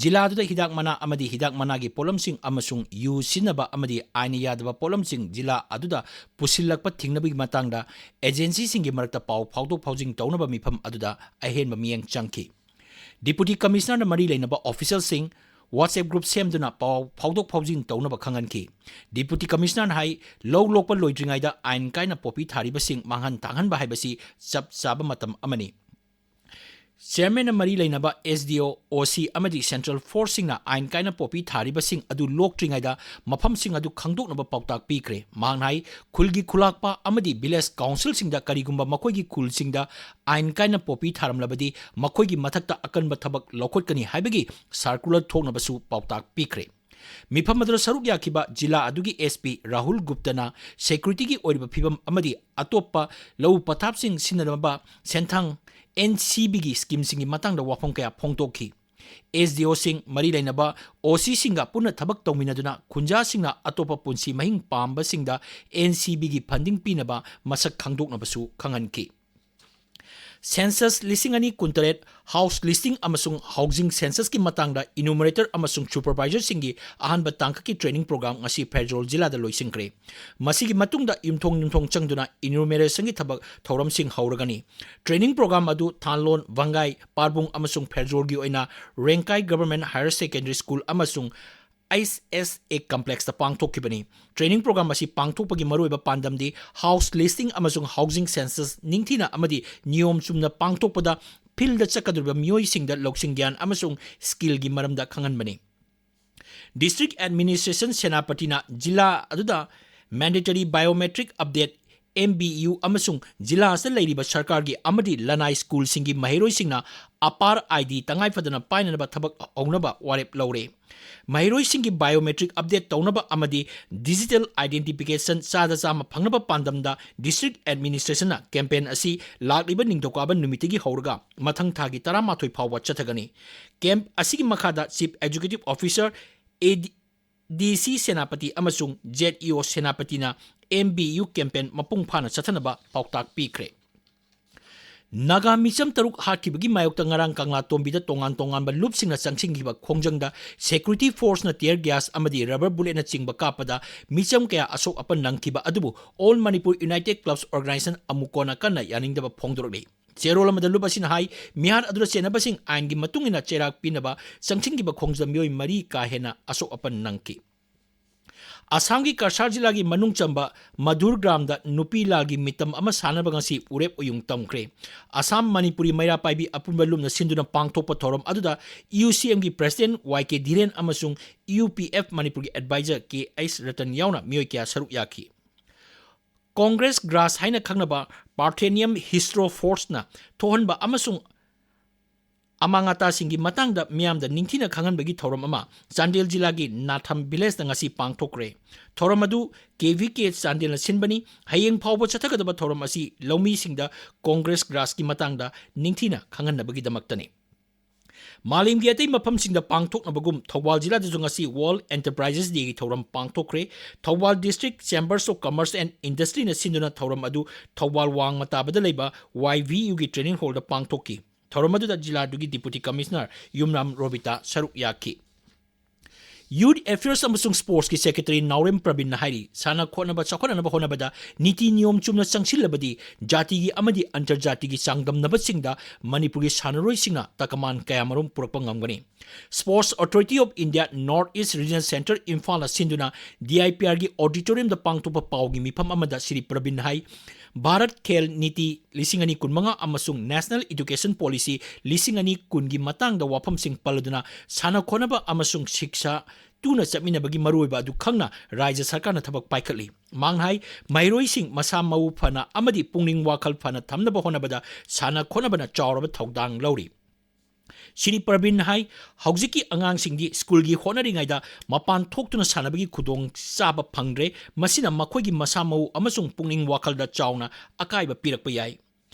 ꯖꯤꯂꯥ ꯑꯗꯨꯗ ꯍꯤꯗꯥꯛ ꯃꯅꯥ ꯑꯃꯗꯤ ꯍꯤꯗꯥꯛ ꯃꯅꯥꯒꯤ ꯄꯣꯠꯂꯝꯁꯤꯡ ꯑꯃꯁꯨꯡ ꯌꯨ ꯁꯤꯖꯤꯟꯅꯕ ꯑꯃꯗꯤ ꯑꯥꯏꯟ ꯌꯥꯗꯕ ꯄꯣꯠꯂꯝꯁꯤꯡ ꯖꯤꯂꯥ ꯑꯗꯨꯗ ꯄꯨꯁꯤꯜꯂꯛꯄ ꯊꯤꯡꯅꯕꯒꯤ ꯃꯇꯥꯡꯗ ꯑꯦꯖꯦꯟꯁꯤꯁꯤꯡꯒꯤ ꯃꯔꯛꯇ ꯄꯥꯎ ꯐꯥꯎꯗꯣꯛ ꯐꯥꯎꯖꯤꯟ ꯇꯧꯅꯕ ꯃꯤꯐꯝ ꯑꯗꯨꯗ ꯑꯍꯦꯟꯕ ꯃꯤꯠꯌꯦꯡ ꯆꯪꯈꯤ꯫ ꯗꯤꯄꯨꯇꯤ ꯀꯃꯤꯁꯅꯔꯅ ꯃꯔꯤ ꯂꯩꯅꯕ ꯑꯣꯐꯤꯁꯤꯌꯦꯜꯁꯤꯡ WhatsApp ꯒ꯭ꯔꯨꯞ ꯁꯦꯝꯗꯨꯅ ꯄꯥꯎ ꯐꯥꯎꯗꯣꯛ ꯐꯥꯎꯖꯤꯟ ꯇꯧꯅꯕ ꯈꯪꯍꯟꯈꯤ꯫ ꯗꯤꯄꯨꯇꯤ ꯀꯃꯤꯁꯅꯔꯅ ꯍꯥꯏ, ꯂꯧ ꯂꯣꯛꯄ ꯂꯣꯏꯗ꯭ꯔꯤꯉꯩꯗ ꯑꯥꯏꯟ ꯀꯥꯏꯅ ꯄꯣꯄꯤ ꯊꯥꯔꯤꯕꯁꯤꯡ ꯃꯥꯡꯍꯟ ꯇꯥꯛꯍꯟꯕ ꯍꯥꯏꯕꯁꯤ ꯆꯞ ꯆꯥꯕ ꯃꯇꯝ ꯑꯃꯅꯤ꯫ ꯆꯤꯌꯔꯃꯦꯟꯅ ꯃꯔꯤ ꯂꯩꯅꯕ SDO, OC ꯑꯃꯗꯤ ꯁꯦꯟꯇ꯭ꯔꯦꯜ ꯐꯣꯔꯁꯁꯤꯡꯅ ꯑꯥꯏꯟ ꯀꯥꯏꯅ ꯄꯣꯄꯤ ꯊꯥꯔꯤꯕꯁꯤꯡ ꯑꯗꯨ ꯂꯣꯛꯇ꯭ꯔꯤꯉꯩꯗ ꯃꯐꯝꯁꯤꯡ ꯑꯗꯨ ꯈꯪꯗꯣꯛꯅꯕ ꯄꯥꯎꯇꯥꯛ ꯄꯤꯈ꯭ꯔꯦ꯫ ꯃꯍꯥꯛꯅ ꯍꯥꯏ, ꯈꯨꯜꯒꯤ ꯈꯨꯂꯥꯛꯄ ꯑꯃꯗꯤ ꯚꯤꯂꯦꯖ ꯀꯥꯎꯟꯁꯤꯜꯁꯤꯡꯗ ꯀꯔꯤꯒꯨꯝꯕ ꯃꯈꯣꯏꯒꯤ ꯈꯨꯜꯁꯤꯡꯗ ꯑꯥꯏꯟ ꯀꯥꯏꯅ ꯄꯣꯄꯤ ꯊꯥꯔꯝꯂꯕꯗꯤ ꯃꯈꯣꯏꯒꯤ ꯃꯊꯛꯇ ꯑꯀꯟꯕ ꯊꯕꯛ ꯂꯧꯈꯠꯀꯅꯤ ꯍꯥꯏꯕꯒꯤ ꯁꯥꯔꯀꯨꯂꯔ ꯊꯣꯛꯅꯕꯁꯨ ꯄꯥꯎꯇꯥꯛ ꯄꯤꯈ꯭ꯔꯦ꯫ ꯃꯤꯐꯝ ꯑꯗꯨꯗ ꯁꯔꯨꯛ ꯌꯥꯈꯤꯕ ꯖꯤꯂꯥ ꯑꯗꯨꯒꯤ SP ꯔꯥꯍꯨꯜ ꯒꯨꯞꯇꯅ ꯁꯦꯀ꯭ꯌꯨꯔꯤꯇꯤꯒꯤ ꯑꯣꯏꯔꯤꯕ ꯐꯤꯕꯝ ꯑꯃꯗꯤ ꯑꯇꯣꯞꯄ ꯂꯧꯎ ꯄꯊꯥꯞꯁꯤꯡ ꯁꯤꯖꯤꯟꯅꯅꯕ ꯁꯦꯟꯊꯪ, NCBꯒꯤ ꯁ꯭ꯀꯤꯝꯁꯤꯡꯒꯤ ꯃꯇꯥꯡꯗ ꯋꯥꯐꯝ ꯀꯌꯥ ꯐꯣꯡꯗꯣꯛꯈꯤ꯫ SDOꯁꯤꯡ, ꯃꯔꯤ ꯂꯩꯅꯕ OCꯁꯤꯡꯒ ꯄꯨꯟꯅ ꯊꯕꯛ ꯇꯧꯃꯤꯟꯅꯗꯨꯅ ꯈꯨꯟꯖꯥꯁꯤꯡꯅ ꯑꯇꯣꯞꯄ ꯄꯨꯟꯁꯤ ꯃꯍꯤꯡ ꯄꯥꯝꯕꯁꯤꯡꯗ NCBꯒꯤ ꯐꯟꯗꯤꯡ ꯄꯤꯅꯕ ꯃꯁꯛ ꯈꯪꯗꯣꯛꯅꯕꯁꯨ ꯈꯪꯍꯟꯈꯤ꯫ ꯁꯦꯟꯁꯁ ꯂꯤꯁꯤꯡ ꯑꯅꯤ ꯀꯨꯟꯇꯔꯦꯠ ꯍꯥꯎꯁ ꯂꯤꯁꯇꯤꯡ ꯑꯃꯁꯨꯡ ꯍꯥꯎꯁꯤꯡ ꯁꯦꯟꯁꯁꯀꯤ ꯃꯇꯥꯡꯗ ꯏꯅꯨꯃꯔꯦꯇꯔ ꯑꯃꯁꯨꯡ ꯁꯨꯄꯔꯚꯥꯏꯖꯔꯁꯤꯡꯒꯤ ꯑꯍꯥꯟꯕ ꯇꯥꯡꯀꯛꯀꯤ ꯇ꯭ꯔꯦꯅꯤꯡ ꯄ꯭ꯔꯣꯒ꯭ꯔꯥꯝ ꯉꯁꯤ ꯐꯦꯔꯖꯣꯜ ꯖꯤꯂꯥꯗ ꯂꯣꯏꯁꯤꯟꯈ꯭ꯔꯦ꯫ ꯃꯁꯤꯒꯤ ꯃꯇꯨꯡꯗ ꯌꯨꯝꯊꯣꯡ ꯌꯨꯝꯊꯣꯡ ꯆꯪꯗꯨꯅ ꯏꯅꯨꯃꯔꯦꯁꯟꯒꯤ ꯊꯕꯛ ꯊꯧꯔꯝꯁꯤꯡ ꯍꯧꯔꯒꯅꯤ꯫ ꯇ꯭ꯔꯦꯅꯤꯡ ꯄ꯭ꯔꯣꯒ꯭ꯔꯥꯝ ꯑꯗꯨ ꯊꯥꯟꯂꯣꯟ, ꯚꯪꯒꯥꯏ, ꯄꯥꯔꯕꯨꯡ ꯑꯃꯁꯨꯡ ꯐꯦꯔꯖꯣꯜꯒꯤ ꯑꯣꯏꯅ ꯔꯦꯡꯀꯥꯏ ꯒꯚꯔꯟꯃꯦꯟꯠ ꯍꯥꯌꯔ ꯁꯦꯀꯦꯟꯗꯔꯤ ꯁ꯭ꯀꯨꯜ ꯑꯃꯁꯨꯡ HSA ꯀꯝꯄ꯭ꯂꯦꯛꯁꯇ ꯄꯥꯡꯊꯣꯛꯈꯤꯕꯅꯤ꯫ ꯇ꯭ꯔꯦꯅꯤꯡ ꯄ꯭ꯔꯣꯒ꯭ꯔꯥꯝ ꯑꯁꯤ ꯄꯥꯡꯊꯣꯛꯄꯒꯤ ꯃꯔꯨꯑꯣꯏꯕ ꯄꯥꯟꯗꯝꯗꯤ ꯍꯥꯎꯁ ꯂꯤꯁꯇꯤꯡ ꯑꯃꯁꯨꯡ ꯍꯥꯎꯁꯤꯡ ꯁꯦꯟꯁꯁ ꯅꯤꯡꯊꯤꯅ ꯑꯃꯗꯤ ꯅꯤꯌꯣꯝ ꯆꯨꯝꯅ ꯄꯥꯡꯊꯣꯛꯄꯗ ꯐꯤꯜꯗ ꯆꯠꯀꯗꯧꯔꯤꯕ ꯃꯤꯑꯣꯏꯁꯤꯡꯗ ꯂꯧꯁꯤꯡ ꯒ꯭ꯌꯥꯟ ꯑꯃꯁꯨꯡ ꯁ꯭ꯀꯤꯜꯒꯤ ꯃꯔꯝꯗ ꯈꯪꯍꯟꯕꯅꯤ꯫ ꯗꯤꯁꯇ꯭ꯔꯤꯛ ꯑꯦꯗꯃꯤꯅꯤꯁꯇ꯭ꯔꯦꯁꯟ ꯁꯦꯅꯥꯄꯇꯤꯅ ꯖꯤꯂꯥ ꯑꯗꯨꯗ ꯃꯦꯟꯗꯦꯇꯔꯤ ꯕꯥꯏꯑꯣꯃꯦꯇ꯭ꯔꯤꯛ ꯑꯞꯗꯦꯠ, MBU, ꯑꯃꯁꯨꯡ ꯖꯤꯂꯥ ꯑꯁꯤꯗ ꯂꯩꯔꯤꯕ ꯁꯔꯀꯥꯔꯒꯤ ꯑꯃꯗꯤ ꯂꯅꯥꯏ ꯁ꯭ꯀꯨꯜꯁꯤꯡꯒꯤ ꯃꯍꯩꯔꯣꯏꯁꯤꯡꯅ ꯑꯄꯥꯔ ꯑꯥꯏ ꯗꯤ ꯇꯉꯥꯏ ꯐꯗꯅ ꯄꯥꯏꯅꯅꯕ ꯊꯕꯛ ꯍꯧꯅꯕ ꯋꯥꯔꯦꯞ ꯂꯧꯔꯦ꯫ ꯃꯍꯩꯔꯣꯏꯁꯤꯡꯒꯤ biometric update ꯇꯧꯅꯕ ꯑꯃꯗꯤ digital identification ꯆꯥꯗ ꯆꯥꯝꯃ ꯐꯪꯅꯕ ꯄꯥꯟꯗꯝꯗ district administrationꯅ campaign ꯑꯁꯤ ꯂꯥꯛꯂꯤꯕ ꯅꯤꯡꯊꯧꯀꯥꯕ ꯅꯨꯃꯤꯠꯇꯒꯤ ꯍꯧꯔꯒ ꯃꯊꯪ ꯊꯥꯒꯤ ꯇꯔꯥꯃꯥꯊꯣꯏ ꯐꯥꯎꯕ ꯆꯠꯊꯒꯅꯤ꯫ Camp ꯑꯁꯤꯒꯤ ꯃꯈꯥꯗ Chief Executive Officer, ꯑꯦ ꯗꯤ ꯁꯤ ꯁꯦꯅꯥꯄꯇꯤ ꯑꯃꯁꯨꯡ ꯖꯦꯗ ꯏ ꯑꯣ ꯁꯦꯅꯥꯄꯇꯤꯅ ꯑꯦꯝ ꯕꯤ ꯌꯨ campaign ꯃꯄꯨꯡ ꯐꯥꯅ ꯆꯠꯊꯅꯕ ꯄꯥꯎꯇꯥꯛ ꯄꯤꯈ꯭ꯔꯦ꯫ ꯅꯥꯒꯥ ꯃꯤꯆꯝ ꯇꯔꯨꯛ ꯍꯥꯠꯈꯤꯕꯒꯤ ꯃꯥꯌꯣꯛꯇ ꯉꯔꯥꯡ ꯀꯪꯂꯥꯇꯣꯝꯕꯤꯗ ꯇꯣꯉꯥꯟ ꯇꯣꯉꯥꯟꯕ ꯂꯨꯞꯁꯤꯡꯅ ꯆꯪꯁꯤꯟꯈꯤꯕ ꯈꯣꯡꯖꯪꯗ security forceꯅ tear gas ꯑꯃꯗꯤ rubber bulletꯅ ꯆꯤꯡꯕ ꯀꯥꯞꯄꯗ ꯃꯤꯆꯝ ꯀꯌꯥ ꯑꯁꯣꯛ ꯑꯄꯟ ꯅꯪꯈꯤꯕ ꯑꯗꯨꯕꯨ All Manipur United Clubs Organization, ꯑꯃꯨꯀꯣꯅ ꯀꯟꯅ ꯌꯥꯅꯤꯡꯗꯕ ꯐꯣꯡꯗꯣꯔꯛꯂꯤ꯫ ꯆꯦꯔꯣꯜ ꯑꯃꯗ ꯂꯨꯞ ꯑꯁꯤꯅ ꯍꯥꯏ, ꯃꯤꯍꯥꯠ ꯑꯗꯨꯗ ꯆꯦꯟꯅꯕꯁꯤꯡ ꯑꯥꯏꯟꯒꯤ ꯃꯇꯨꯡ ꯏꯟꯅ ꯆꯩꯔꯥꯛ ꯄꯤꯅꯕ ꯆꯪꯁꯤꯟꯈꯤꯕ ꯈꯣꯡꯖꯪꯗ ꯃꯤꯑꯣꯏ ꯃꯔꯤ ꯀꯥ ꯍꯦꯟꯅ ꯑꯁꯣꯛ ꯑꯄꯟ ꯅꯪꯈꯤ꯫ ꯑꯁꯥꯝꯒꯤ ꯀꯁꯥꯔ ꯖꯤꯂꯥꯒꯤ ꯃꯅꯨꯡ ꯆꯟꯕ ꯃꯙꯨꯔ ꯒ꯭ꯔꯥꯝꯗ ꯅꯨꯄꯤ ꯂꯥꯜꯒꯤ ꯃꯤꯇꯝ ꯑꯃ ꯁꯥꯟꯅꯕ ꯉꯁꯤ ꯎꯔꯦꯞ ꯎꯌꯨꯡ ꯇꯝꯈ꯭ꯔꯦ꯫ ꯑꯁꯥꯝ ꯃꯅꯤꯄꯨꯔꯤ ꯃꯩꯔꯥ ꯄꯥꯏꯕꯤ ꯑꯄꯨꯟꯕ ꯂꯨꯞꯅ ꯁꯤꯟꯗꯨꯅ ꯄꯥꯡꯊꯣꯛꯄ ꯊꯧꯔꯝ ꯑꯗꯨꯗ ꯌꯨ ꯁꯤ ꯑꯦꯝꯒꯤ president ꯋꯥꯏ ꯀꯦ ꯙꯤꯔꯦꯟ ꯑꯃꯁꯨꯡ ꯌꯨ ꯄꯤ ꯑꯦꯐ ꯃꯅꯤꯄꯨꯔꯒꯤ advisor ꯀꯦ ꯑꯩꯆ ꯔꯇꯟ ꯌꯥꯎꯅ ꯃꯤꯑꯣꯏ ꯀꯌꯥ ꯁꯔꯨꯛ ꯌꯥꯈꯤ꯫ Congress grass ꯍꯥꯏꯅ ꯈꯪꯅꯕ Parthenium histrophorusꯅ ꯊꯣꯛꯍꯟꯕ ꯑꯃꯁꯨꯡ ꯑꯃꯥꯡ ꯑꯇꯥꯁꯤꯡꯒꯤ ꯃꯇꯥꯡꯗ ꯃꯤꯌꯥꯝꯗ ꯅꯤꯡꯊꯤꯅ ꯈꯪꯍꯟꯕꯒꯤ ꯊꯧꯔꯝ ꯑꯃ ꯆꯥꯟꯗꯦꯜ ꯖꯤꯂꯥꯒꯤ ꯅꯥꯊꯝ villageꯇ ꯉꯁꯤ ꯄꯥꯡꯊꯣꯛꯈ꯭ꯔꯦ꯫ ꯊꯧꯔꯝ ꯑꯗꯨ ꯀꯦ ꯚꯤ ꯀꯦ ꯆꯥꯟꯗꯦꯜꯅ ꯁꯤꯟꯕꯅꯤ꯫ ꯍꯌꯦꯡ ꯐꯥꯎꯕ ꯆꯠꯊꯒꯗꯕ ꯊꯧꯔꯝ ꯑꯁꯤ ꯂꯧꯃꯤꯁꯤꯡꯗ Congress grassꯀꯤ ꯃꯇꯥꯡꯗ ꯅꯤꯡꯊꯤꯅ ꯈꯪꯍꯟꯅꯕꯒꯤꯗꯃꯛꯇꯅꯤ꯫ ꯃꯥꯂꯦꯝꯒꯤ ꯑꯇꯩ ꯃꯐꯝꯁꯤꯡꯗ ꯄꯥꯡꯊꯣꯛꯅꯕꯒꯨꯝ ꯊꯧꯕꯥꯜ ꯖꯤꯂꯥꯗꯁꯨ ꯉꯁꯤ World Enterprises Dayꯒꯤ ꯊꯧꯔꯝ ꯄꯥꯡꯊꯣꯛꯈ꯭ꯔꯦ꯫ Thoubal District Chambers of Commerce and Industryꯅ ꯁꯤꯟꯗꯨꯅ ꯊꯧꯔꯝ ꯑꯗꯨ ꯊꯧꯕꯥꯜ ꯋꯥꯡꯃ ꯇꯥꯕꯗ ꯂꯩꯕ ꯋꯥꯏ ꯚꯤ ꯌꯨꯒꯤ training hallꯗ ꯄꯥꯡꯊꯣꯛꯈꯤ꯫ ꯊꯧꯔꯝ ꯑꯗꯨꯗ ꯖꯤꯂꯥꯗꯨꯒꯤ Deputy Commissioner ꯌꯨꯝꯅꯥꯝ ꯔꯣꯕꯤꯇꯥ ꯁꯔꯨꯛ ꯌꯥꯈꯤ꯫ Youth Affairs ꯑꯃꯁꯨꯡ Sportsꯀꯤ Secretary ꯅꯥꯎꯔꯦꯝ ꯄ꯭ꯔꯕꯤꯟꯅ ꯍꯥꯏꯔꯤ, ꯁꯥꯟꯅ ꯈꯣꯠꯅꯕ ꯆꯥꯎꯈꯠꯅꯅꯕ ꯍꯣꯠꯅꯕꯗ ꯅꯤꯇꯤ ꯅꯤꯌꯣꯝ ꯆꯨꯝꯅ ꯆꯪꯁꯤꯜꯂꯕꯗꯤ ꯖꯥꯇꯤꯒꯤ ꯑꯃꯗꯤ ꯑꯟꯇꯔꯖꯥꯇꯤꯒꯤ ꯆꯥꯡꯗꯝꯅꯕꯁꯤꯡꯗ ꯃꯅꯤꯄꯨꯔꯒꯤ ꯁꯥꯟꯅꯔꯣꯏꯁꯤꯡꯅ ꯇꯀꯃꯥꯟ ꯀꯌꯥꯃꯔꯨꯝ ꯄꯨꯔꯛꯄ ꯉꯝꯒꯅꯤ꯫ Sports Authority of India North East Regional Centre ꯏꯝꯐꯥꯜꯅ ꯁꯤꯟꯗꯨꯅ ꯗꯤ ꯑꯥꯏ ꯄꯤ ꯑꯥꯔꯒꯤ auditoriumꯗ ꯄꯥꯡꯊꯣꯛꯄ ꯄꯥꯎꯒꯤ ꯃꯤꯐꯝ ꯑꯃꯗ ꯁ꯭ꯔꯤ ꯄ꯭ꯔꯕꯤꯟꯅ ꯍꯥꯏ, ꯚꯥꯔꯠ ꯈꯦꯜ ꯅꯤꯇꯤ ꯂꯤꯁꯤꯡ ꯑꯅꯤ ꯀꯨꯟꯃꯉꯥ ꯑꯃꯁꯨꯡ National Education Policy ꯂꯤꯁꯤꯡ ꯑꯅꯤ ꯀꯨꯟꯒꯤ ꯃꯇꯥꯡꯗ ꯋꯥꯐꯝꯁꯤꯡ ꯄꯜꯂꯗꯨꯅ ꯁꯥꯟꯅ ꯈꯣꯠꯅꯕ ꯑꯃꯁꯨꯡ ꯁꯤꯛꯁꯥ ꯇꯨꯅ ꯆꯠꯃꯤꯟꯅꯕꯒꯤ ꯃꯔꯨꯑꯣꯏꯕ ꯑꯗꯨ ꯈꯪꯅ ꯔꯥꯖ꯭ꯌ ꯁꯔꯀꯥꯔꯅ ꯊꯕꯛ ꯄꯥꯏꯈꯠꯂꯤ꯫ ꯃꯍꯥꯛꯅ ꯍꯥꯏ, ꯃꯍꯩꯔꯣꯏꯁꯤꯡ ꯃꯁꯥ ꯃꯎ ꯐꯅ ꯑꯃꯗꯤ ꯄꯨꯛꯅꯤꯡ ꯋꯥꯈꯜ ꯐꯅ ꯊꯝꯅꯕ ꯍꯣꯠꯅꯕꯗ ꯁꯥꯟꯅ ꯈꯣꯠꯅꯕꯅ ꯆꯥꯎꯔꯕ ꯊꯧꯗꯥꯡ ꯂꯧꯔꯤ꯫ ꯁ꯭ꯔꯤ ꯄ꯭ꯔꯕꯤꯟꯅ ꯍꯥꯏ, ꯍꯧꯖꯤꯛꯀꯤ ꯑꯉꯥꯡꯁꯤꯡꯗꯤ ꯁ꯭ꯀꯨꯜꯒꯤ ꯍꯣꯠꯅꯔꯤꯉꯩꯗ ꯃꯄꯥꯟ ꯊꯣꯛꯇꯨꯅ ꯁꯥꯟꯅꯕꯒꯤ ꯈꯨꯗꯣꯡꯆꯥꯕ ꯐꯪꯗ꯭ꯔꯦ, ꯃꯁꯤꯅ ꯃꯈꯣꯏꯒꯤ ꯃꯁꯥ ꯃꯎ ꯑꯃꯁꯨꯡ ꯄꯨꯛꯅꯤꯡ ꯋꯥꯈꯜꯗ ꯆꯥꯎꯅ ꯑꯀꯥꯏꯕ ꯄꯤꯔꯛꯄ ꯌꯥꯏ꯫